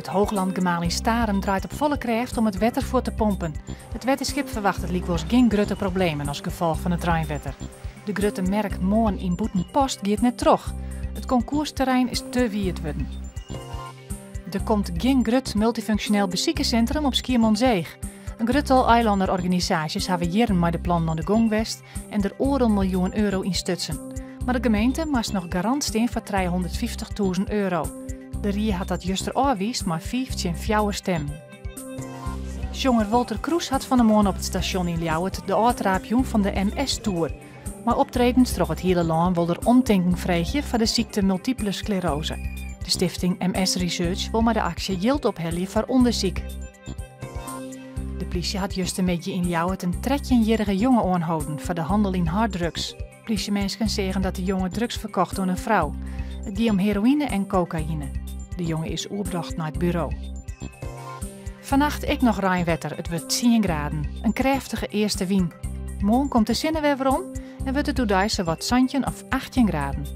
It Hooglandgemaal yn Starum draait op folle krêft om it wetter fuort te pompen. It wetterskip ferwachtet lykwols gjin grutte problemen as gefolch fan it reinwetter. De grutte merk moarn yn Bûtenpost giet net troch. It konkoersterrein is te wiet wurden. Der komt gjin grut multyfunksjoneel besikerssintrum op Skiermûntseach. In grut tal eilanner organisaasjes hawwe jierren mei de plannen oan de gong west en der oardel miljoen euro yn stutsen. Mar de gemeente moast noch garant stean foar trijehûndertfyftich tûzen euro. De rie hat dat juster ôfwiisd mei fiif tsjin fjouwer stimmen. Sjonger Wolter Kroes hat fan 'e moarn op it stasjon yn Ljouwert de ôftraap jûn fan de MS-tour. Mei optredens troch it hiele lân wol er omtinken freegje foar de sykte multiple sklerose. De stifting MS Research wol mei de aksje jild ophelje foar ûndersyk. De plysje hat justermiddei yn Ljouwert in trettjinjierrige jonge oanholden foar de hannel yn harddrugs. Plysjeminsken seagen dat de jonge drugs ferkocht oan in frou. It gie om heroïne en kokaïne. De jonge is oerbrocht nei it buro. Fannacht ek noch reinwetter, it wurdt tsien graden. In krêftige eastewyn. Moarn komt de sinne wer werom en wurdt it oerdeis sawat 17 of 18 graden.